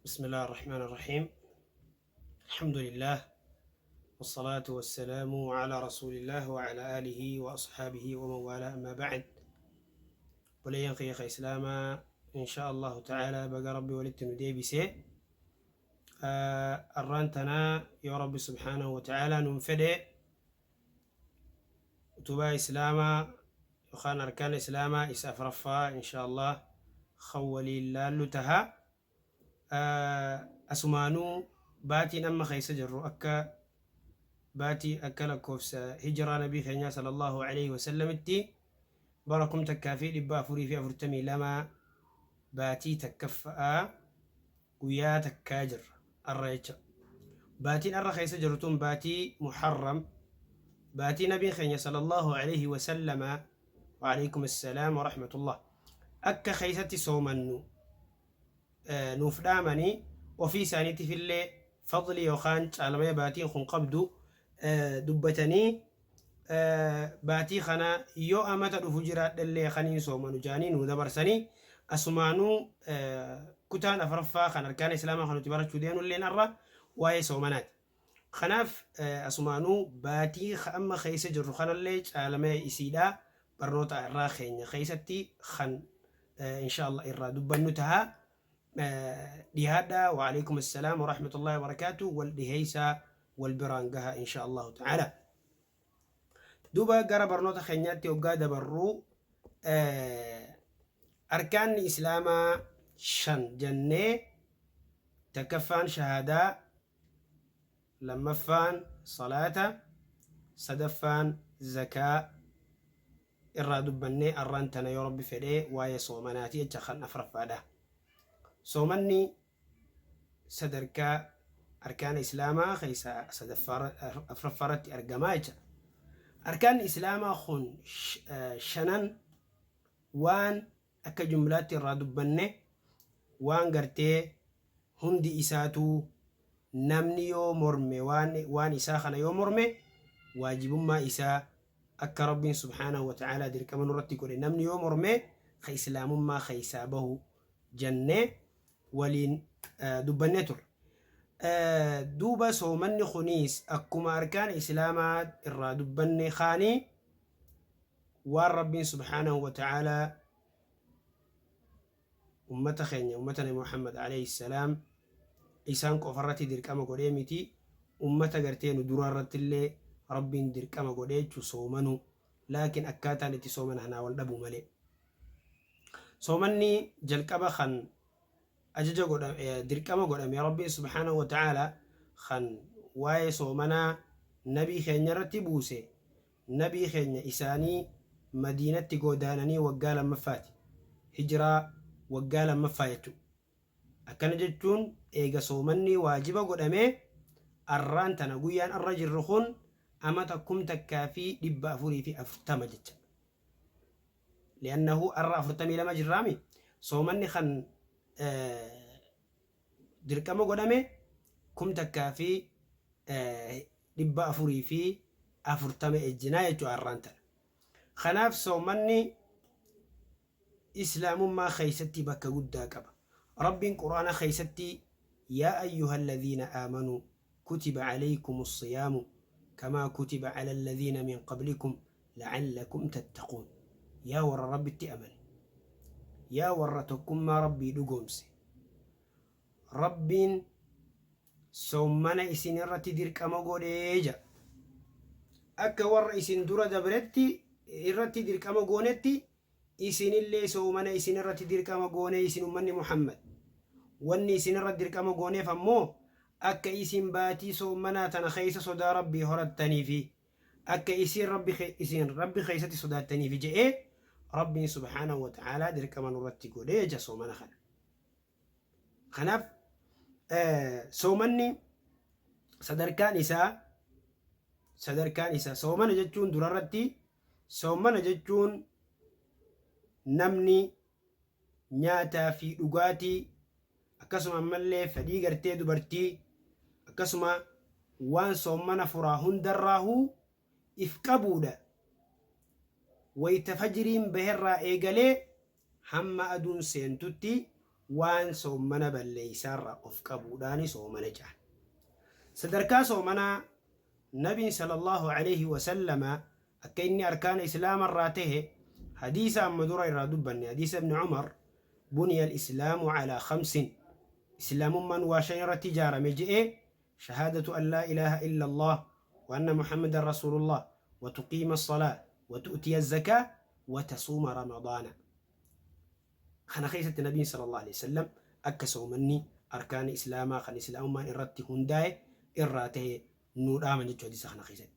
بسم الله الرحمن الرحيم الحمد لله والصلاة والسلام على رسول الله وعلى آله وأصحابه ومن والاه أما بعد. Obboleeyyan kiyya ka Islaamaa, insha Allahu ta'ala baga Rabbi walitti nu deebise. Arraan tanaa yoo Rabbi subhaanahu wa ta'ala nuun fedhe utubaa Islaamaa yookaan arkaana Islaamaa isa afraffaa insha Allah kan waliin laallu taha. Asumaanuu baatiin amma keessa jirru akka baatii akka lakkoofsa hijiraa nabii keenyaa sallallahu alaihi wasallamitti bara 1442 baatii takkaffa'aa guyyaa takkaa jirra arra jecha. Baatiin arra keessa jirru tun baatii Muharram, baatii nabiin keenya sallallahu alaihi wasallama, wa alaikum assalaam wa rahmatullah, akka keessatti soomannu nuuf dhaamanii, ofii isaaniitiifillee fadli yookaan caalmaya baatiin kun qabdu dubbatanii, baatii kana yoo amata dhufu jiraadhellee kaniin soomanu jaanii nuu dabarsanii. Asumaanuu kutaan afraffaa kan arkaana Islaamaa kan nuti barachuu deemnulleen arra waa'ee soomanaati. Kanaaf asumaanuu baatii amma keessa jirru kanallee caalamee isiidha barnoota irraa keenya keessatti kan insha Allah irraa dubbannu taha. Dhihaadha. Waalaikum assalaam warahmatullahi wabarakaatu. Wal dhiheeysaa, wal biraan gaha insha Allahu ta'ala. Duuba gara barnoota keenyaatti hoggaa dabarru, arkaanni Islaamaa shan jennee, takkaffaan shahaadaa, lammaffaan salaata, sadaffaan zakaa irraa dubbannee, arraan tana yoo Rabbi fedhee waa'ee soomanaati jecha kan afraffaadha. Soomanni sadarkaa arkaana Islaamaa keessaa afraffaarratti argamaa jecha. Arkaanni Islaamaa kun shanan waan akka jumlaatti irraa dubbanne, waan gartee hundi isaatuu namni yoo morme, waan isaa kana yoo morme, waajibummaa isaa akka Rabbiin subhaanahu wa ta'aalaa dirqama nurratti godhe namni yoo morme ka Islaamummaa keessaa bahu jennee waliin dubbannee turre. Duuba soomanni kunis akkuma arkaana Islaamaa irraa dubbanne kaanii waan Rabbiin subhaanahu wa ta'aalaa ummata keenya, ummata Nabi Muhammad alayhi salaam, isaan qofarratti dirqama godhee miti, ummata gartee nu duraa irratti illee Rabbiin dirqama godhee jechuu soomanuu, laakiin akkaataan itti sooman hanaa wal dhabuu malee. Soomanni jalqaba kan ajaja godhame, dirqama godhame, Rabbiin subhaanahu wa ta'ala kan waa'ee soomanaa nabii keenya irratti buuse nabii keenya isaanii Madiinatti godaananii waggaa lammaffaati. Hijiraa waggaa lammaffaa jechuudha. Akkana jechuun eega soomanni waajiba godhamee arraan tana guyyaan arra jirru kun amata 1440 jecha. Li'annahu arra 42 jirraami. Soomanni kan dirqama godhame 1440 ejjinaa jechuudha arraan tana. Kanaaf soomanni Islaamummaa keessatti bakka guddaa qaba. Rabbiin Qur'aana keessatti: yaa ayyuha alladhiina aamanuu kutiba alaykumu siyaamu kamaa kutiba ala alladhiina min qablikum la'allakum tattaquun. Yaa warra Rabbitti amane, yaa warra tokkummaa Rabbii dhugoomse, Rabbiin soommana isin irratti dirqama godhee jedha. Akka warra isin dura dabretti irratti dirqama goonetti isinillee soomana isin irratti dirqama goonee, isin ummanni Muhammad. Wanni isin irratti dirqama gooneef ammoo akka isin baatii soommanaa tana keessa sodaa Rabbii horattaniifi akka isin Rabbi keessatti sodaattaniifi je'ee Rabbiin subhaanahu wa ta'aalaa dirqama nurratti godhee jecha soomana kana. Kanaaf soomanni sadarkaan isaa soomana jechuun, durarratti soomana jechuun namni nyaataa fi dhugaatii, akkasuma ammallee fedhii gartee dubartii, akkasuma waan soomana furaa hundarraahuu if qabuudha. Wayita fajiriin baherraa eegalee hamma aduun seentutti. Waan soommana balleeysaarraa of qabuudhaani soomana ja'an. Sadarkaa soomanaa Nabiin sallallahu aleyhi wa sallama akka inni arkaana islaamarraa tahe hadiisa amma dura irraa dubbanne, hadiisa ibni Umar, buniya al-islaamu alaa khamsin, islaamummaan waa shan irratti ijaarame je'ee, shahaadatu an laa ilaaha illa Allah wa anna muhammadan rasuulullah wa tuqiima as-salaa wa tu'tiya az-zakaa wa tasuuma ramadaana. Kana keessatti Nabiin sallallahu aleyhi wa sallam akka soomanni arkaana islaamaa kan islaamummaan irratti hundaa'e irraa tahe nuu dhaaman jechuudha hadiisa kana keessatti.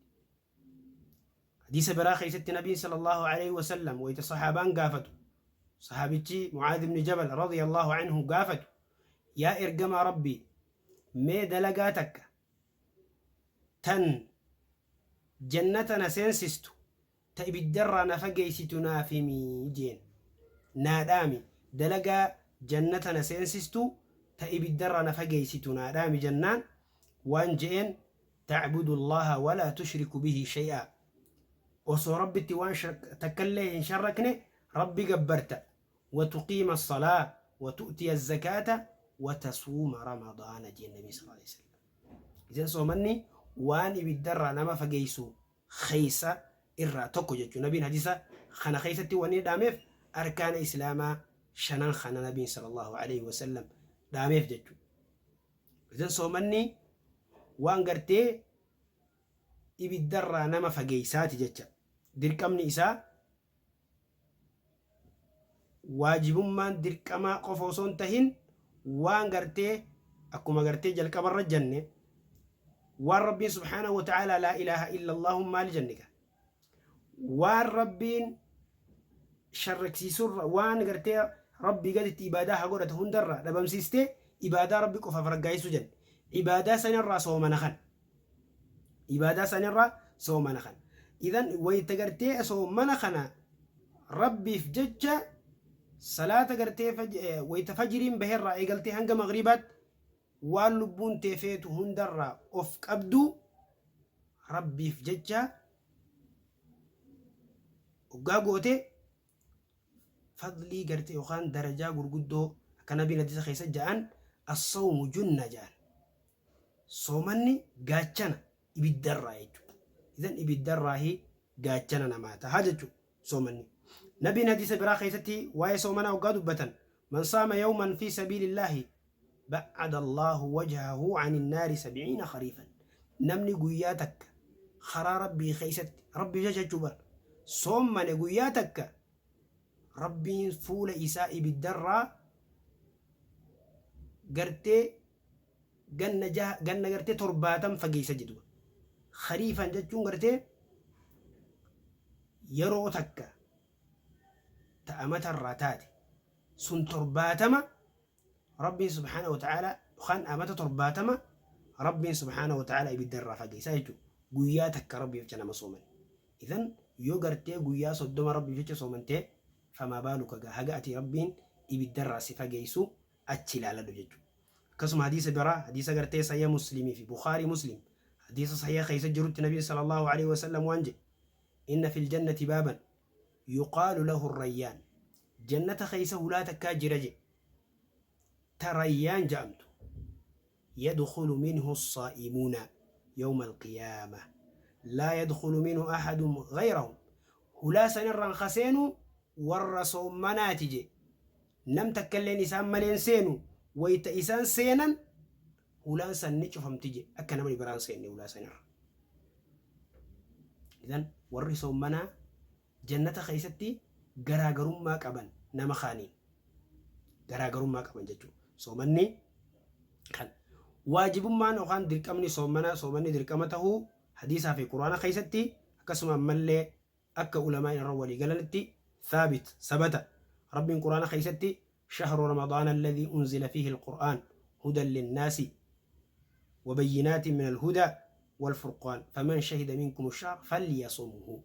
Hadiisa biraa keessatti Nabiin sallallahu aleyhi wa sallam wayta sahaabaan gaafatu, sahaabichi Mucaadh ibn Jabal radiyallahu anhu gaafatu, yaa ergamaa Rabbii, mee dalagaa takka tan jannata na seensistu, ta ibiddarraa na fageeysitu naaf himi jeen. Naa dhaami, dalagaa jannata na seensistu, ta ibiddarraa na fageeysitu naa dhaami jannaan, waan je'een, ta'budu Allaaha walaa tushriku bihi shay'aa, osoo Rabbitti waan takkallee hin sharrakne Rabbi gabbarta, wa tuqiima as-salaa wa tu'tiya az-zakaata wa tasuuma ramadaana jeen Nabiin sallallaahu aleyhi wa sallam. Idan soomanni waan ibiddarraa nama fageeysu keeysa irraa tokko jechu. Nabiin hadiisa kana keeysatti wanni dhaameef arkaana islaamaa shanan kana Nabiin sallallaahu aleyhi wa sallam dhaameef jechu. Idan soomanni waan gartee ibiddarraa nama fageeysaati jecha. Dirqamni isaa waajibummaan dirqamaa qofa osoo hin tahin, waan gartee akkuma gartee jalqabarra janne, waan Rabbiin subhaanahu wa ta'aalaa laa ilaaha illallaahuun maal jenne gaa, waan Rabbiin sharraksiisurra, waan gartee Rabbii gaditti ibaadaa haa godhatu hundarraa dhabamsiistee ibaadaa Rabbi qofaaf raggaasisuu jenne. Ibaadaa sanirraa soomana kana, ibaadaa sanirraa soomana kana. Idan wayta gartee soomana kana Rabbiif jecha salaata gartee wayta fajriin baherraa eegaltee hanga maghribaatti waan lubbuun tee feetu hundarraa of qabdu, Rabbiif jecha hoggaa goote, fadlii gartee yookaan darajaa gurguddoo akka Nabiin hadiisa keessa ja'an, as-sawmu junna ja'an, soomanni gaachana ibiddarraa jechuudha. Idan ibiddarraahi gaachana namaa taha jechuudha soomanni. Nabiin hadiisa biraa keessatti waa'ee soomanaa hoggaa dubbatan, man saama yawman fi sabiilillaahi ba'ada Allaahu wajhahu ani naari 70 khariifan. Namni guyyaa takka karaa Rabbii keessatti, Rabbii jecha jechuu bar, soommane guyyaa takka, Rabbiin fuula isaa ibiddarraa gartee ganna jaha, ganna gartee 70 fageessa jedhu. Khariifan jechuun gartee yeroo takka ta amatarraa taate sun 70, Rabbiin subhaanahu wa ta'aalaa yookaan amata 70 Rabbiin subhaanahu wa ta'aalaa ibidda irraa fageessa jechuudha. Guyyaa takka Rabbiif jecha nama sooman. Idan yoo gartee guyyaa 30 Rabbiif jecha soomantee, famaa baaluka gaa haga ati Rabbiin ibidda irraa si fageessu achi ilaaladhu jechuudha. Akkasuma hadiisa biraa, hadiisa gartee Sahiha Muslimii fi Bukhaarii Muslim, hadiisa sahiha keessa jirutti Nabiin sallallahu alaihi wasallam waan jedhe, inna fil jannati baaban yuqaalu lahu rayyaan, jannata keessa hulaa takkaa jira jedhe ta rayyaan ja'amtu, yadkhulu minhu as-saa'imuuna yawma al-qiyaama laa yadkhulu minhu ahadun ghayrahum, hulaa sanirraan ka seenu warra soommanaati je, nam takkalleen isaan maleen seenu, wayta isaan seenan hulaan san ni cufamti je, akka namni biraan seenne hulaa sanirra. Idan warri soommanaa jannata keessatti garaagarummaa qaban, nama kaaniin garaagarummaa qaban jechuudha. Soomanni kan waajibummaan yookaan dirqamni soomanaa, soomanni dirqama tahuu hadiisaa fi Quraana keessatti, akkasuma ammallee akka ulamaan irra walii galanitti thaabit, sabata. Rabbiin Quraana keessatti, shahru ramadaana alladhii unzila fiihi alqur'aan hudan linnaasi wa bayyinaatin min alhudaa walfurqaan faman shahida minkum ash-shahr falyasumhu.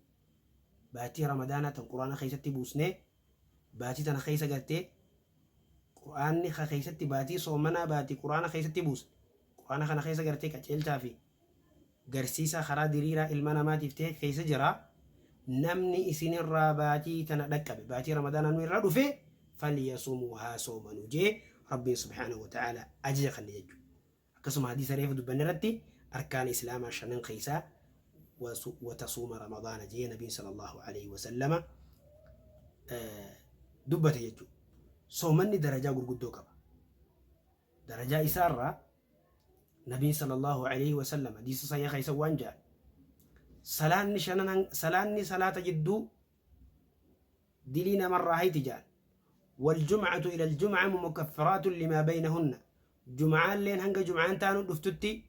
Baatii ramadaanaa tan Qur'aana keessatti buusnee, baatii tana keessa gartee Qur'aanni ka keessatti, baatii soomanaa, baatii Qur'aana keessatti buusne, Qur'aana kana keessa gartee qaceelchaa fi garsiisaa karaa diriiraa ilma namaatiif ta'e keessa jira. Namni isinirraa baatii tana dhaqqabe, baatii ramadaanaa nu irra dhufe, falyasumuu, haa soomanu jee. Rabbiin subhaanahu wa ta'aalaa ajaja kanne jechuudha. Akkasuma hadiisa reefu dubbanne irratti arkaana islaamaa shanan keessaa watasuuma ramadaana jee nabiin sallallahu alaihi wasallama dubbate jechuudha. Soomanni darajaa gurguddoo qaba. Darajaa isaarraa nabiin sallallahu alaihi wasallam hadiisa sahiha keessa waan jedhan, salaanni shanan, salaanni salaata jidduu dilii namarraa hayti jedhan. Waljumcatu ila aljumca mukaffiraatun limaa baynahunna, jumcaalleen hanga jumcaan taanu dhuftutti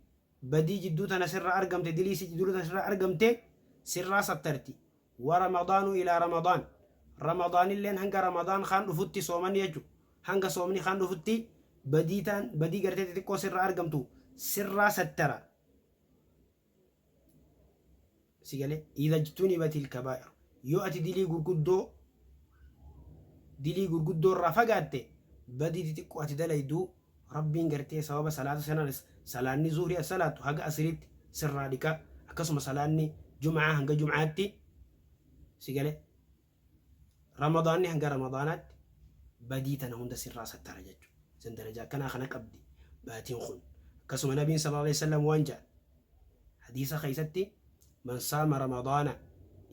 badii jidduu tana sirra argamte, dilii si jidduu tana sirra argamte sirraa sattarti. Wa ramadaanu ilaa ramadaan, ramadaanilleen hanga ramadaan kaan dhufutti, soomanni jechu, hanga soomni kaan dhufutti badii taan badii gartee xixiqqoo sirra argamtu sirraa sattara. Si galee? Idha ijtunibatil kabaa'ir, yoo ati dilii gurguddoo irraa fagaatte, badii xixiqqoo ati dalayduu Rabbiin gartee sababa salaata sanas, salaanni zuhrii as salaattu haga asiriitti sirraa dhiqa. Akkasuma salaanni jum'aa hanga jum'aatti, si gale, ramadaanni hanga ramadaanaatti badii tana hunda sirraa sattara jechuudha. Isan darajaa akkanaa kana qabdi baatiin kun. Akkasuma nabiin sallallahu alaihi wasallam waan jedhan hadiisa keessatti: man saama ramadaana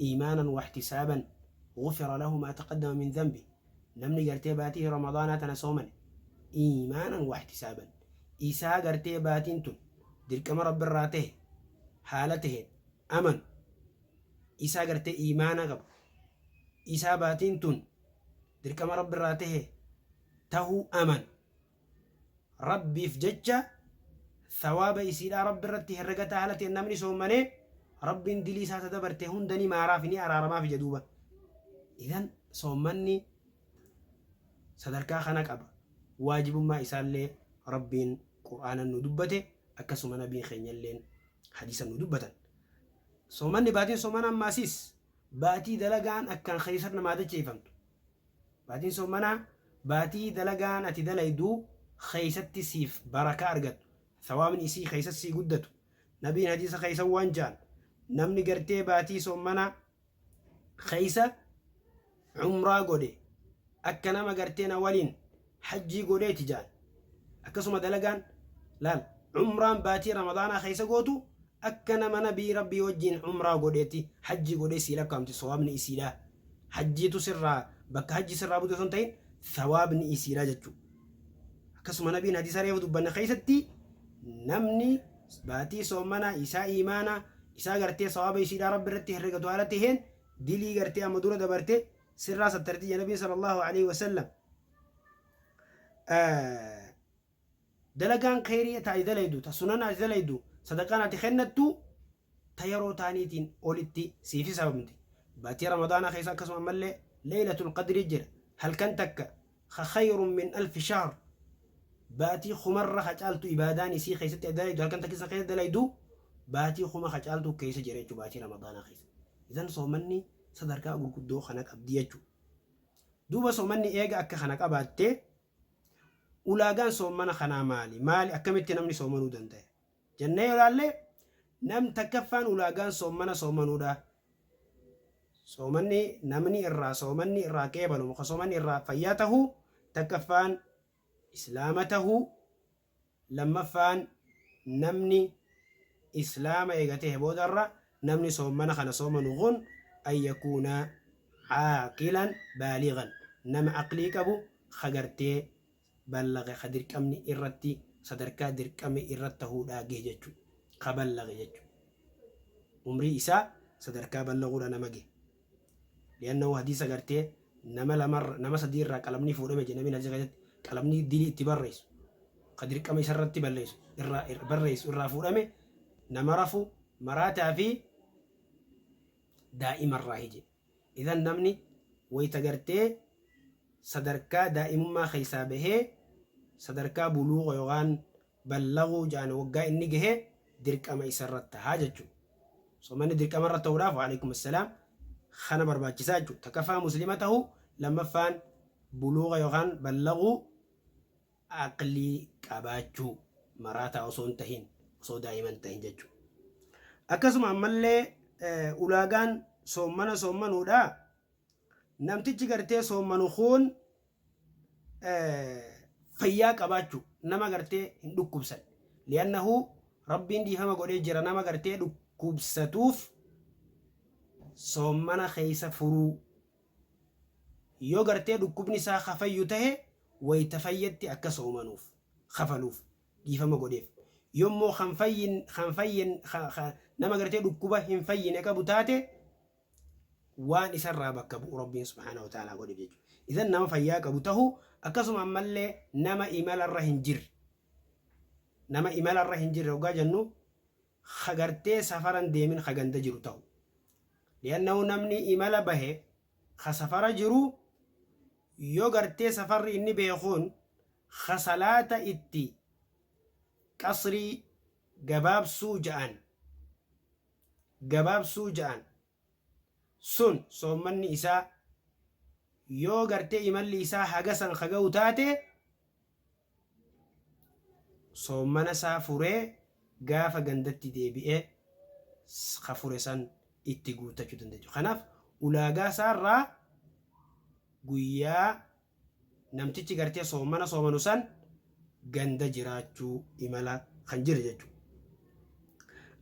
iimaanan wa ihtisaaban gufira lahu maa taqaddama min dhanbi. Namni gartee baatii ramadaanaa tana soomane iimaanan wa ihtisaaban, isaa gartee baatiin tun dirqama Rabbirraa tahe haala taheen amanu, isaa gartee iimaana qabu, isaa baatiin tun dirqama Rabbirraa tahe tahuu amanu, Rabbiif jecha thawaaba isiidhaa Rabbi irratti herregataa haala ta'een namni soommanee, Rabbiin dilii isaa ta dabarte hunda ni maaraaf, ni araaramaaf jedhuuba. Idan soommanni sadarkaa kana qaba. Waajibummaa isaallee Rabbiin Qur'aanan nu dubbate, akkasuma nabiin keenyalleen hadiisan nu dubbatan. Soomanni, baatiin soomana ammaasiis baatii dalagaan akkaan keessa namaa dacheeffamtu. Baatiin soomanaa baatii dalagaan ati dalayduu keessatti siif barakaa argattu. Thawaabni isii keessatti sii guddatu. Nabiin hadiisa keessa waan ja'an, namni gartee baatii soomanaa keessa umraa godhe akka nama gartee na waliin hajjii godheeti ja'an. Akkasuma dalagaan laal umraan baatii ramadaanaa keessa gootu akka nama nabii Rabbii wajjiin umraa godheeti, hajjii godhee sii lakkaa'amti sawaabni isiidha. Hajjiitu sirraa bakka hajji sirraa butu osoo hin ta'in sawaabni isiidha jechuudha. Akkasuma nabiin hadiisa reefu dubbanne keessatti namni baatii soomanaa isaa iimaanaa isaa gartee sawaaba isiidhaa Rabbi irratti herregatu haala taheen dilii gartee amma dura dabarte sirraa sattarti jedha nabiin sallallahu alaihi wasallam. Dalagaan kheyrii ta ati dalaydu, ta sunana ati dalaydu, sadaqaan ati kennattu ta yeroo taaniitiin olitti siif hisabamti. Baatii ramadaanaa keessa akkasuma ammallee leeylatul qadrii jira, halkan takka ka khayrun min alfi shahr, baatii kumarra ka caaltu ibaadaan isii keessatti ati dalaydu, halkan takka keessa dalaydu baatii 1000 ka caaltu keessa jira jechuudha baatii ramadaanaa keessa. Idan soomanni sadarkaa gurguddoo kana qabdi jechuudha. Duuba soomanni eega akka kana qabaattee, ulaagaan soomana kanaa maali? Maali? Akkamitti namni soomanuu danda'a jennee yoo ilaalle, nam takkaffaan ulaagaan soomana soomanuudha. Soomanni namni irraa soomanni irraa qeebalu, muka soomanni irraa fayyaa tahuu, takkaffaan islaama tahuu, lammaffaan namni islaama eegatee boodarra namni soomana kana soomanu kun an yakuuna caaqilan baaligan, nama aqlii qabu, ka gartee ballage, ka dirqamni irratti sadarkaa dirqamni irratti tahuudhaa gahe jechuu, ka ballage jechuu, umrii isaa sadarkaa ballaguudha nama gahe. Li'annahu hadiisa gartee nama lamarra nama sadii irraa qalamni fuudhame jedhe nabiin hadiisa keessatti, qalamni dilii itti barreessu ka dirqama isa irratti balleessu irraa barreessu irraa fuudhame, nama rafu, maraataa fi daa'ima irraa hije. Idan namni wayita gartee sadarkaa daa'imummaa keessaa bahee sadarkaa buluuqa yookaan ballaguu ja'an waggaa inni gahe dirqama isarratti tahaa jechuudha. Soomanni dirqama irra ta'uudhaaf, waalaikum assalaam, kana barbaachisaa jechuudha. Takkaffaa muslima ta'uu, lammaffaan buluuqa yookaan ballaguu, aqlii qabaachuu, maraataa osoo hin tahin, osoo daa'ima hin tahin jechuudha. Akkasuma ammallee ulaagaan soommana soommanuudha, namtichi gartee soommanu kun Fayyaa qabaachuu, nama gartee hin dhukkubsanne. Li'annahu Rabbiin dhiifama godhee jira nama gartee dhukkubsatuuf soommana keessa furuu. Yoo gartee dhukkubni isaa ka fayyu tahe wayta fayyetti akka soomanuuf, kafaluuf dhiifama godheef. Yommoo kan fayyin kan fayyen nama gartee dhukkuba hin fayyine qabu taate waan isarraa bakka bu'u Rabbiin subhaanahu wa ta'aalaa godheef jechuudha. Idan nama fayyaa qabu tahuu, akkasuma ammallee nama imalarra hin jirre. Nama imalarra hin jirre hoggaa jennu ka gartee safara hin deemin, ka ganda jiru tahu. Li'annahu namni imala bahe ka safara jiru yoo gartee safarri inni beekuun ka salaata itti qasrii gabaabsuu ja'an gabaabsuu ja'an sun soommanni isaa yoo gartee imalli isaa haga san ka ga'u taate soommana isaa furee gaafa gandatti deebi'ee ka fure san itti guuttachuu dandeechu. Kanaaf ulaagaa isaarraa guyyaa namtichi gartee soommana soomanu san ganda jiraachuu, imala kan jirre jechuudha.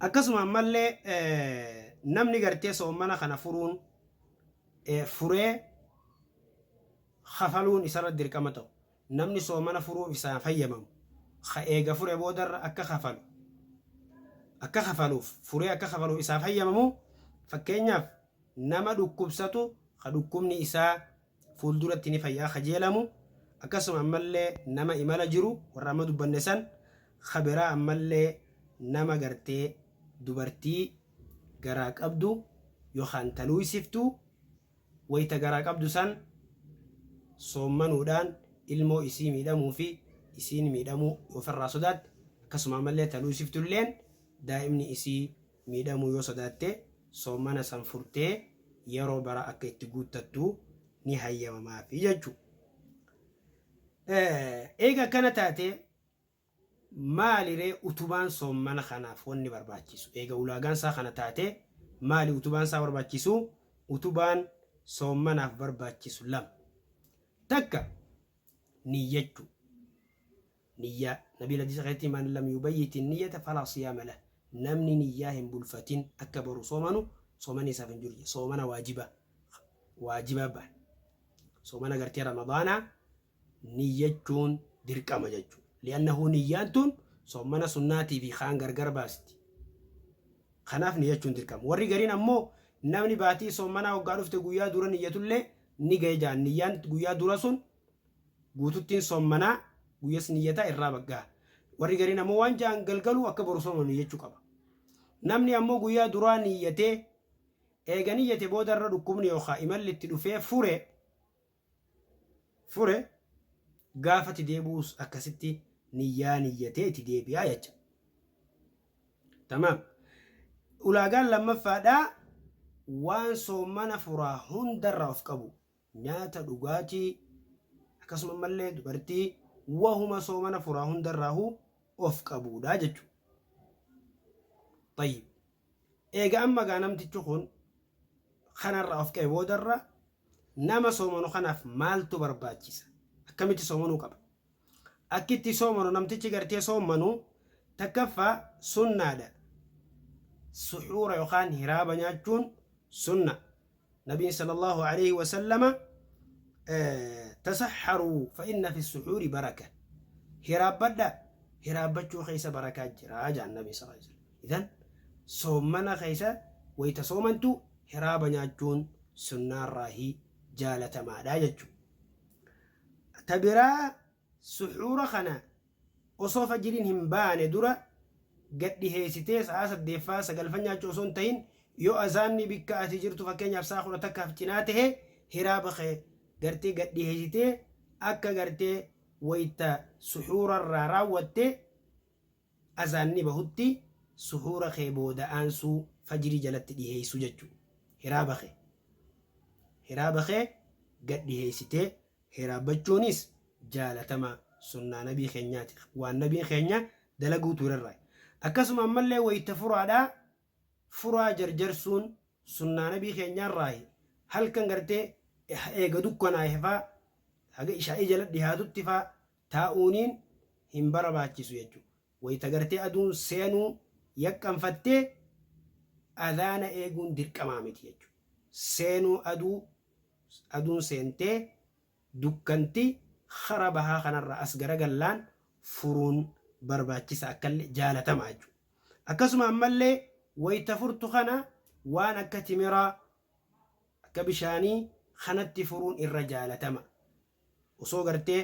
Akkasuma ammallee namni gartee soommana kana furuun furee kafaluun isarra dirqama ta'u, namni soomana furuuf isaan fayyamamu ka eega fure boodarra akka kafalu akka kafaluuf furee akka kafaluuf isaaf hayyamamu, fakkeenyaaf nama dhukkubsatu ka dhukkubni isaa fuulduratti ni fayyaa kajeelamu, akkasuma ammallee nama imala jiru warra amma dubbanne san, ka biraa ammallee nama gartee dubartii garaa qabdu yookaan taluuysiftu wayta garaa qabdu san soommanuudhaan ilmoo isii miidhamuu fi isiin miidhamuu ofirraa sodaatte, akkasuma ammallee taluuysiftulleen daa'imni isii miidhamuu yoo sodaatte soommana san furtee yeroo bara akka itti guuttattu ni hayyamamaafi jechu. Eega akkana taate maali ree utubaan soommana kanaaf wanni barbaachisu? Eega ulaagaan isaa kana taate maali utubaan isaa barbaachisu? Utubaan soommanaaf barbaachisu lama. Takka niyyachuu. Niyyaa. Nabiin hadiisa keessatti man lam yubayyiti niyyata falaa siyaama lah. Namni niyyaa hin bulfatin akka boru soomanu soomanni isaaf hin jiru jedhe. Soomana waajiba. Waajiba baan. Soomana gartee Ramadaanaa niyyachuun dirqama jechuudha. Li'annahu niyyaan tun soomana sunnaatii fi kaan gargar baasti. Kanaaf niyyachuun dirqama. Warri gariin ammoo namni baatii soomanaa waggaa dhufte guyyaa dura niyyatullee ni gahe jaan. Niyyaan guyyaa dura sun guututtiin soommanaa guyyas niyyataa irraa baggaa. Warri gariin ammoo waan ja'an galgaluu akka boru soomanu niyyachuu qaba. Namni ammoo guyyaa duraa niyyatee eega niyyate booda irra dhukkubni yookaan imalli itti dhufee fure gaafa itti deebi'us akkasitti niyyaa niyyatee itti deebi'aa jecha. Tamaam. Ulaagaan lammaffaadhaa waan soommana furaa hundarraa of qabu. Nyaata, dhugaatii, akkasuma ammallee dubartii, wahuma soomana furaa hundarraahuu of qabuudha jechuudha. Tayyib. Eega amma gaa namtichi kun kanarraa of qabe boodarra nama soomanu kanaaf maaltu barbaachisa? Akkamitti soomanuu qaba? Akkitti soomanu namtichi gartee soomanu takkaffaa sunnaadha. Suxuura yookaan hiraaba nyaachuun sunna. Nabiin sallallahu alayhi wa sallama tasahharuu fa inna fi suxuuri baraka. Hiraabbadha, hiraabbachuu keessa barakaa jira jaan Nabiin sallallahu alayhi wa sallam. Idan soommana keessa wayita soomantu hiraaba nyaachuun sunnaarraahi jaalatamaadha jechuudha. Ta biraa suxuura kana osoo fajriin hin baane dura gad dhiheessitee sa'aa saddeeffaa sagalfa nyaachuu osoo hin ta'in, yoo azaanni bikka ati jirtu fakkeenyaaf sa'a 11f cinaa tahe hiraaba kee gartee gad dhiheessitee akka gartee wayta suxuurarraa raawwatte azaanni bahutti suxuura kee booda aansuu fajrii jalatti dhiheessuu jechuudha. Hiraaba kee gad dhiheessitee hiraabbachuunis jaalatama sunnaa nabii keenyaati, waan nabiin keenya dalaguu turerraa. Akkasuma ammallee wayita furaadhaa furaa jarjarsuun sunnaa nabii keenyaarraahi. Halkan gartee eega dukkanaa'e faa haga ishaa'ii jala dhihaatutti faa. Taa'uuniin hin barbaachisu jechuudha. Wayita gartee aduun seenuu yaqqanfattee adhaana eeguun dirqamaa miti jechuudha. Seenuu aduu aduun seentee dukkanti kara bahaa kanarraa as garagallaan furuun barbaachisa akkallee jaalatamaa jechuudha. Akkasuma ammallee wayita furtu kana waan akka timiraa akka bishaanii kanatti furuun irra jaalatama. Osoo gartee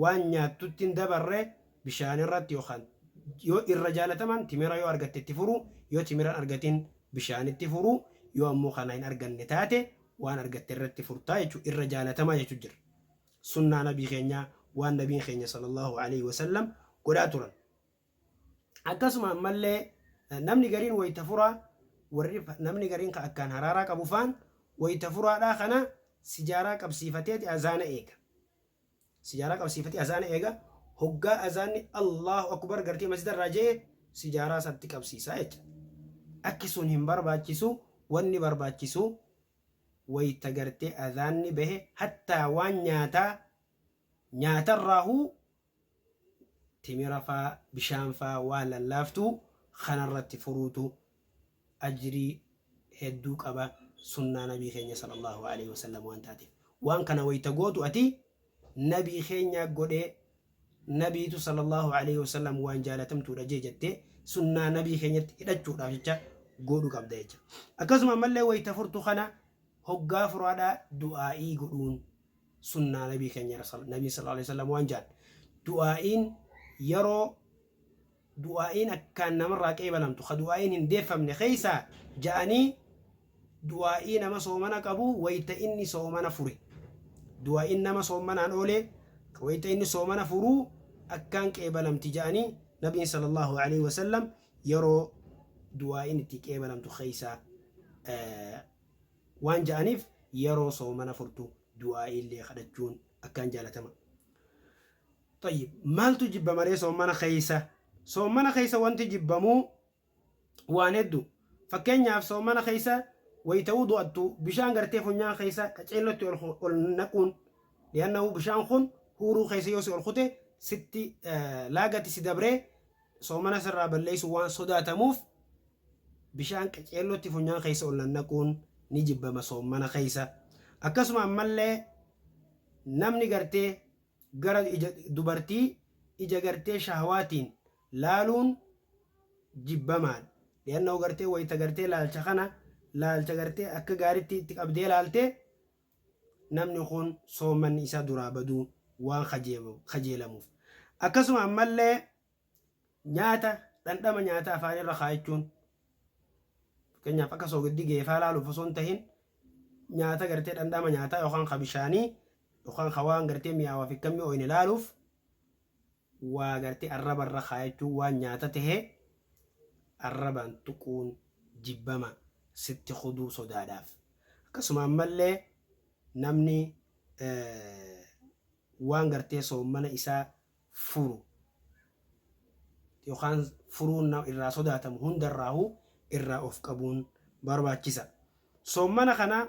waan nyaattutti hin dabarre bishaan irratti yookaan yoo irra jaalataman timira yoo argatte itti furuu, yoo timira hin argatin bishaanitti furuu, yoo ammoo kana hin arganne taate waan argatte irratti furtaa jechuudha. Irra jaalatamaa jechuudha jira. Sunnaa nabii keenyaa waan nabiin keenya sallallahu alaihi wasallam godhaa turan. Akkasuma ammallee namni gariin wayita furaa warri namni gariin ka akkaan haraaraa qabu faan wayita furaadhaa kana sijaaraa qabsiifateeti azaana eega. Sijaaraa qabsiifatee azaana eega. Hoggaa azaanni Allahu akbar gartee masjida irraa je'e sijaaraa isatti qabsiisaa jecha. Akki sun hin barbaachisu. Wanni barbaachisu wayita gartee azaanni bahe hattaa waan nyaataa nyaatarraahuu timira faa bishaan faa waan lallaaftuu kanarratti furuutu ajrii hedduu qaba sunnaa nabii keenya sallallahu alaihi wasallam waan taateef. Waan kana wayita gootu ati nabii keenya godhee nabiitu sallallahu alaihi wasallam waan jaalatamtuudha jee jettee sunnaa nabii keenyatti hidhachuudhaaf jecha godhu qabda jecha. Akkasuma ammallee wayita furtu kana hoggaa furaadhaa du'aa'ii godhuun sunnaa nabii keenya nabii sallallahu alaihi wasallam waan jaan du'aa'iin yeroo du'aa'iin akkaan namarraa qeebalamtu ka du'aa'iin hin deeffamne keessaa ja'anii du'aa'ii nama soomana qabu wayita inni soomana fure, du'aa'iin nama soomanaan oolee wayita inni soomana furuu akkaan qeebalamti ja'anii nabiin sallallahu alaihi wasallam yeroo du'aa'iin itti qeebalamtu keessaa waan ja'aniif yeroo soomana furtu du'aa'iillee kadhachuun akkaan jaalatama. Tayyib, maaltu jibbamaree soomana keessa? Soomana keessa wanti jibbamuu waan hedduu. Fakkeenyaaf soomana keessa wayita wudu'attu bishaan gartee funyaan keessa qaceellotti ol naquun, li'annahu bishaan kun huuruu keessa yoo si ol kute sitti laagatti si dabree soomana sirraa balleessu waan sodaatamuuf bishaan qaceellotti funyaan keessa ol naquun ni jibbama soomana keessa. Akkasuma ammallee namni gartee gara ija dubartii ija gartee shahwaatiin laaluun jibbamaadha. Li'annahu gartee wayita gartee laalcha kana laalcha gartee akka gaariitti itti qabdee laaltee namni kun soomanni isaa duraa baduu waan kajeelamuuf. Akkasuma ammallee nyaata dhandhama nyaata afaan irra kaayachuun, fakkeenyaaf akka soogiddi geefaa laaluuf osoo hin tahin nyaata gartee dhandhama nyaataa yookaan ka bishaanii yookaan ka waan gartee mi'aawaa fi kan mi'ooyne laaluuf waa gartee arraba irra kaayachuun waan nyaata tahee arrabaan tuquun jibbama sitti kuduu sodaadhaaf. Akkasuma ammallee namni waan gartee soommana isaa furu yookaan furuun irraa sodaatamu hundarraahuu irraa of qabuun barbaachisa. Soommana kana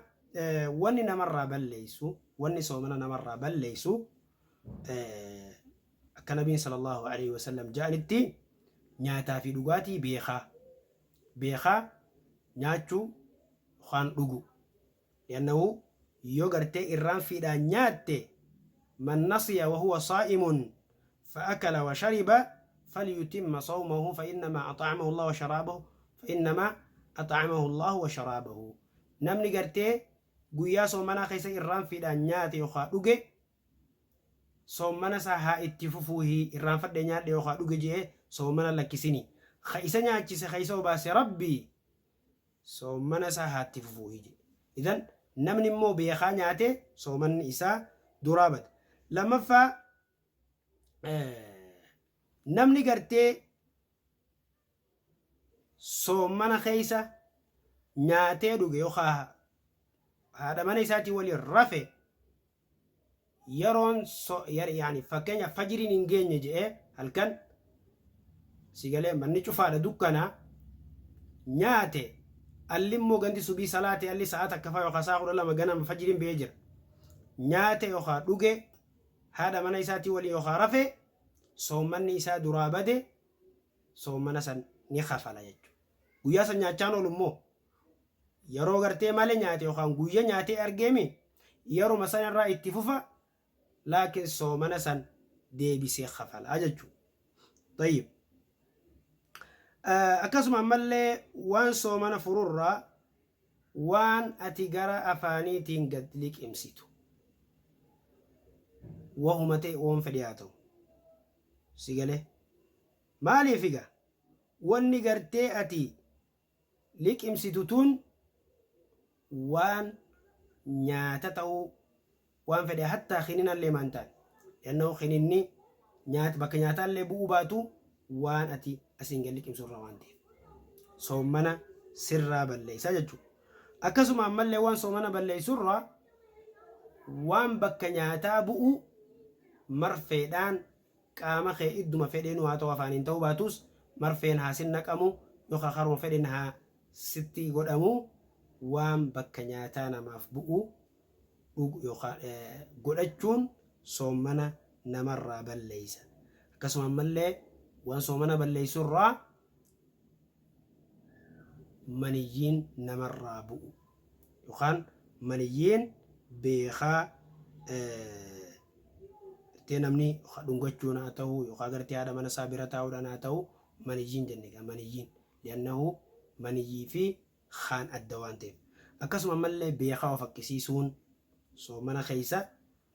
wanni namarraa balleessu, wanni soomana namarraa balleessu akka nabiin sallallahu alaihi wasallam ja'anitti nyaataa fi dhugaatii beekaa beekaa nyaachuu yookaan dhugu. Li'annahu yoo gartee irraan fiidhaan nyaatte, man nasiya wa huwa saa'imun fa akala wa shariba falyutimma sawmahu fa innamaa axa'amahu Allah wa sharaabahu fa innamaa axa'amahu Allah wa sharaabahu. Namni gartee guyyaa soomanaa keessa irraan fiidhaan nyaate yookaan dhuge soomana isaa haa itti fufuuhi, irraanfadhe nyaadhe yookaan dhuge jee soomana lakkisini. Ka isa nyaachise ka isa obaase Rabbi soomana isaa haa itti fufuuhi jedhe. Idan namni immoo beekaa nyaate soomanni isaa duraa bada. Lammaffaa, namni gartee soomana keessa nyaatee dhuge yookaan haadha mana isaatii waliin rafe yeroon yaani fakkeenyaaf fajiriin hin geenye jedhee halkan sigalee manni cufaadha dukkanaa nyaate, alli immoo gandi subii salaate, alli sa'a takka faa yookaan sa'a 12 ganama fajiriin ba'ee jira, nyaate yookaan dhuge haadha mana isaatii waliin yookaan rafe. Soommanni isaa duraa bade soommana san ni kafala jechuudha. Guyyaa san nyaachaan oolu immoo yeroo gartee malee nyaate yookaan guyya nyaatee argeemi yeruma san irraa itti fufa laakiin soomana san deebisee kafalaa jechuudha. Tayyib. Akkasuma ammallee waan soomana fururraa waan ati gara afaaniitiin gad liqimsitu wahuma ta'e woon fedhe haa ta'u. Si galee? Maaliif egaa wanni gartee ati liqimsitu tun waan nyaata ta'uu waan fedhe hattaa kininallee maan taane yannoo kininni nyaata bakka nyaataallee bu'uu baatu waan ati asiin gad liqimsu irraa waan ta'eef soommana sirraa balleessa jechuudha. Akkasuma ammallee waan soomana balleessu irraa waan bakka nyaataa bu'u marfeedhaan qaama kee idduma fedheenuu haa ta'u afaaniin ta'uu baatus marfeen haa sin naqamu yookaan karuma fedhen haa sitti godhamu waan bakka nyaataa namaaf bu'u dhugu yookaan godhachuun soommana namarraa balleeysa. Akkasuma ammallee waan soomana balleeysu irraa maniyyiin namarraa bu'u yookaan maniyyiin beekaa gartee namni dhungachuun haa ta'u yookaan gartee haadha mana isaa bira taa'uudhaan haa ta'u maniyyiin jenne egaa maniyyiin li'annahu maniyyii fi kaan adda waan ta'eef. Akkasuma ammallee beekaa of haqqisiisuun soomana keessa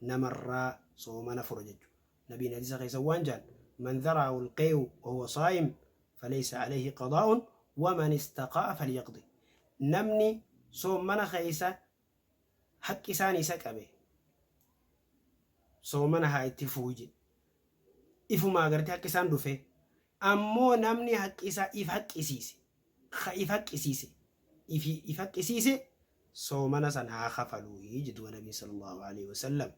namarraa soomana fura jechuudha. Nabiin hadiisa keessa waan jaan man dhara'ahu al-qay'u wa huwa saa'im falaysa alayhi qadaa'un wa man istaqa'a falyaqdi. Namni soomana keessa haqqi isaan isa qabe soomana haa itti fufu jedhe. Ifumaa gartee haqqi isaan dhufe ammoo namni haqqi isaa if haqqisiise ka if haqqisiise ifi if haqqisiise soomana san haa kafaluu jedhuwa nabiin sallallahu alaihi wasallam.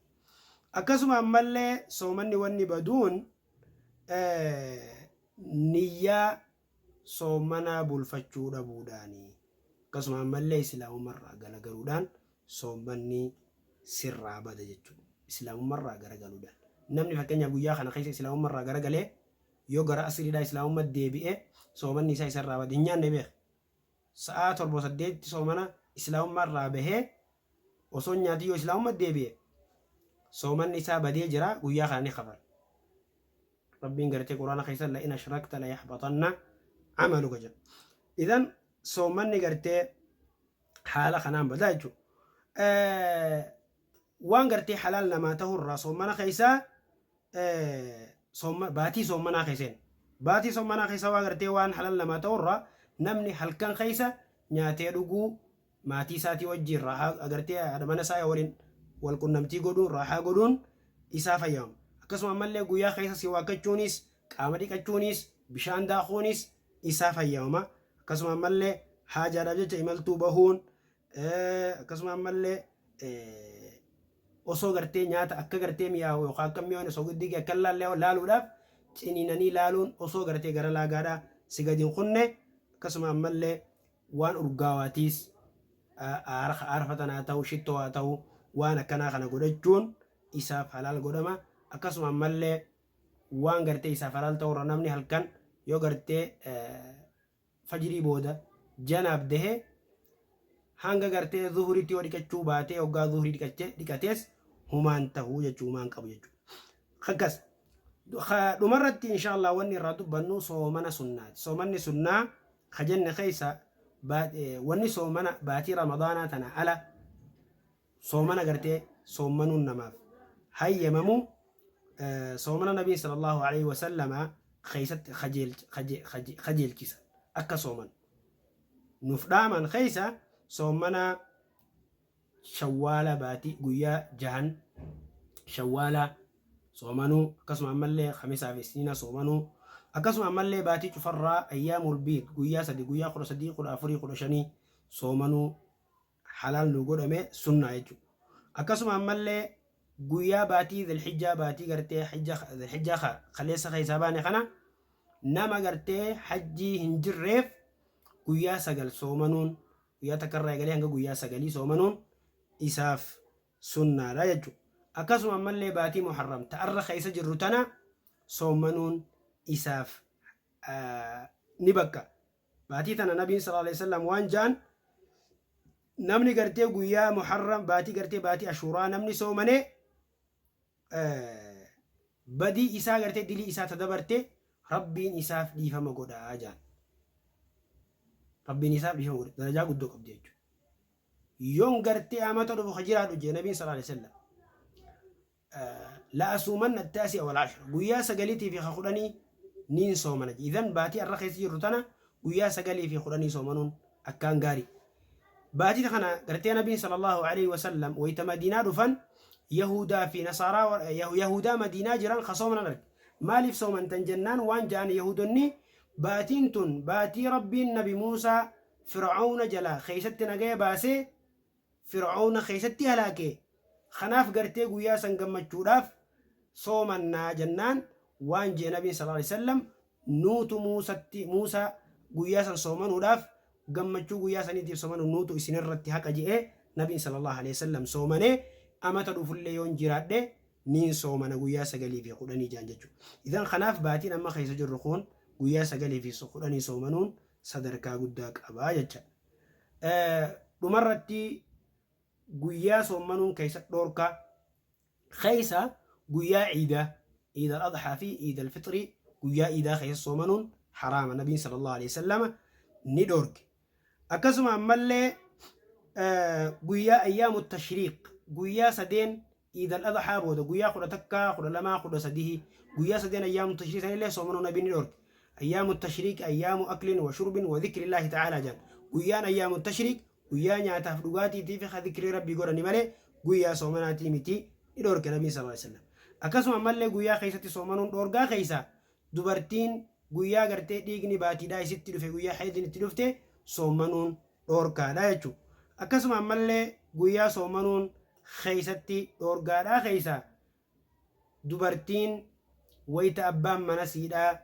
Akkasuma ammallee soomanni wanni baduun niyyaa soomanaa bulfachuu dhabuudhaani. Akkasuma ammallee islaamummarraa galagaluudhaan soomanni sirraa bada jechuudha. Islaamummarraa garagaluudhaan. Namni fakkeenyaaf guyyaa kana keessa islaamummarraa garagalee yoo gara asriidhaa islaamummaa deebi'ee soomanni isaa isarraa bada hin nyaanne beeka. Sa'aa 7 8tti soomana islaamummaarraa bahee osoo hin nyaatin yoo islaamummaa deebi'e soomanni isaa badee jira guyyaa kana ni kafala. Rabbiin gartee quraana keessa la in ashrakta la yaxbatanna amaluka jedha. Idan soomanni gartee haala kanaan badaa jechuudha. Waan gartee halaal namaa ta'urraa soomana keessaa baatii soomanaa keesseen baatii soomanaa keessa waa gartee waan halaal namaa ta'urraa namni halkan keessa nyaatee dhuguu maatii isaatii wajjin raahaa agartee haadha mana isaa waliin wal qunnamtii godhuun raahaa godhuun isaa fayyamama. Akkasuma ammallee guyyaa keessa si waakkachuunis qaama dhiqachuunis bishaan daakuunis isaa fayyamama. Akkasuma ammallee haajaadhaaf jecha imaltuu bahuun akkasuma ammallee osoo gartee nyaata akka gartee mi'aawu yookaan akka mi'oon osoo giddi akka laallee laaluudhaaf ciniinanii laaluun osoo gartee gara laagaadhaa si gadi hin kunne akkasuma ammallee waan urgaawaatiis aarfatan haa ta'u shittoo haa ta'u waan akkanaa kana godhachuun isaaf halaal godhama. Akkasuma ammallee waan gartee isaaf halaal ta'urra namni halkan yoo gartee fajrii booda janaab dahe hanga gartee zuhuriitti yoo dhiqachuu baatee hoggaa zuhurii dhiqatees humaan ta'uu jechuu humaan qabu jechuudha. Akkas dhumarratti insha Allah wanni irraa dubbannu soomana sunnaati. Soomanni sunnaa ka jenne keessa wanni soomana baatii ramadaanaa tana ala soomana gartee soommanuun namaaf hayyamamu soomana nabiin sallallahu alaihi wasallama keessatti kajeelchisan akka sooman nuuf dhaaman keessa soomana shawwaala baatii guyyaa jahan shawwaala soomanuu akkasuma ammallee khamisaa fi isniina soomanuu akkasuma ammallee baatii cufarraa ayyaamul biid guyyaa 3 guyyaa 13 14 15 soomanuu halaal nu godhame sunnaa jechuudha. Akkasuma ammallee guyyaa baatii Dhulhijjaa baatii gartee Dhulhijjaa kaleessa keessaa baane kana nama gartee hajjii hin jirreef guyyaa 9 soomanuun guyyaa takkarraa eegalee hanga guyyaa 9 soomanuun isaaf sunnaadha jechuudha. Akkasuma ammallee baatii Muharram ta'arra keessa jirru tana soommanuun isaaf ni bakka. Baatii tana Nabiin sallallahu alaihi wasallam waan ja'an, namni gartee guyyaa Muharram, baatii gartee baatii Ashuuraa namni soomanee, badii isaa gartee dilii isaa ta dabarte Rabbiin isaaf dhiifama godha ja'an. Rabbiin isaaf dhiifama godha, darajaa guddoo qabdi jechuudha. Yoon gartee amata dhufu ka jiraadhu jee Nabiin sallallahu alaihi wasallam, la asuumanna attaasi'a wal ashra, guyyaa 9tii fi ka 10 niin soomana. Idan baatii arra keessa jirru tana guyyaa 9 fi 10 soomanuun akkaan gaarii. Baatii kana gartee Nabiin sallallahu alaihi wasallam wayita Madiinaa dhufan, Yahudaa fi Nasaaraa, Yahudaa Madiinaa jiran ka soomanan arge. Maaliif soomantan jennaan, waan ja'an Yahudonni, baatiin tun baatii Rabbiin Nabi Muusaa Fir'aawna jalaa keessatti nagaya baasee Fir'aawna keessatti halaake, kanaaf gartee guyyaa san gammachuudhaaf soomannaa jennaan, waan jee Nabiin sallallahu alaihi wasallam, nuutu Muusatti, Muusaa guyyaa san soomanuudhaaf, gammachuu guyyaa saniitiif soomanu nuutu isinirratti haqa je'ee. Nabiin sallallahu alaihi wasallam soomanee, amata dhufullee yoon jiraadhe niin soomana guyyaa 9 fi 10 jaan jechuudha. Idan kanaaf baatiin amma keessa jirru kun guyyaa 9 fi 10 soomanuun sadarkaa guddaa qabaa jecha. Dhumarratti guyyaa soommanuun keessa dhoorkaa keessa guyyaa ciidaa, Iid al-Adhaa fi Iid al-Fixrii, guyyaa ciidaa keessa soomanuun haraama. Nabiin sallallahu alaihi wasallam ni dhoorge. Akkasuma ammallee guyyaa ayyaamu tashriiq, guyyaa sadeen Iid al-Adhaa booda, guyyaa 11, 12, 13, guyyaa sadeen ayyaamu tashriiq sanillee soomanuu Nabiin ni dhoorge. Ayyaamu tashriiq ayyaamu aklin wa shurbin wa dhikrillaahi ta'aalaa jedhan. Guyyaan ayyaamu tashriiq guyyaa nyaataaf dhugaatiitii fi ka dhikrii Rabbii godhani malee guyyaa soomanaatii miti, ni dhoorke Nabiin sallallahu alaihi wasallam. Akkasuma ammallee guyyaa keessatti soomanuun dhoorgaa keessa dubartiin guyyaa gartee dhiigni baatiidhaa isitti dhufe, guyyaa heeydin itti dhufte soomanuun dhoorkaadha jechuudha. Akkasuma ammallee guyyaa soomanuun keessatti dhoorgaadhaa keessa dubartiin wayita abbaan mana siidhaa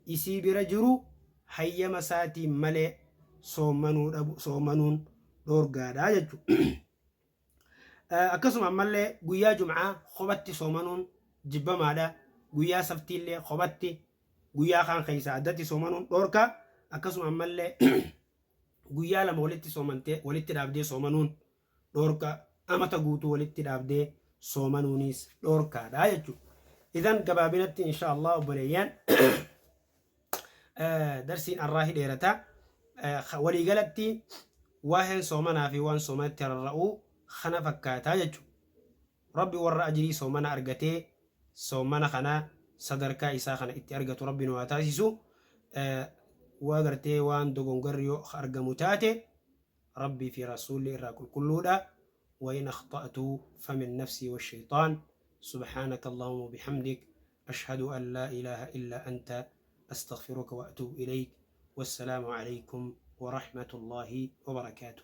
isii bira jiru hayyama isaatiin malee soomanuu dhabu, soomanuun dhoorgaadha jechuudha. Akkasuma ammallee guyyaa Jum'aa kophatti soomanuun jibbamaadha. Guyyaa Sabtiillee kophatti, guyyaa kaan keessaa addatti soomanuun dhoorkaa. Akkasuma ammallee guyyaa lama walitti soomantee walitti dhaabdee soomanuun dhoorka, amata guutuu walitti dhaabdee soomanuunis dhoorkaadha jechuudha. Idan gabaabinatti insha Allah obboleeyyan, darsiin arraa hi dheerata. Waliigalatti waa'een soomanaa fi waan soomanatti rarra'uu kana fakkaataa jechuudha. Rabbi warra ajrii soomana argatee soomana kana sadarkaa isaa kana itti argatu Rabbi nu haa taasisu. Waa gartee waan dogongorri yoo argamu taate Rabbii fi Rasuulli irraa qulqulluudha. وإن أخطأت فمن نفسي والشيطان. سبحانك اللهم وبحمدك، أشهد أن لا إله إلا أنت، أستغفرك وأتوب إليك، والسلام عليكم ورحمة الله وبركاته.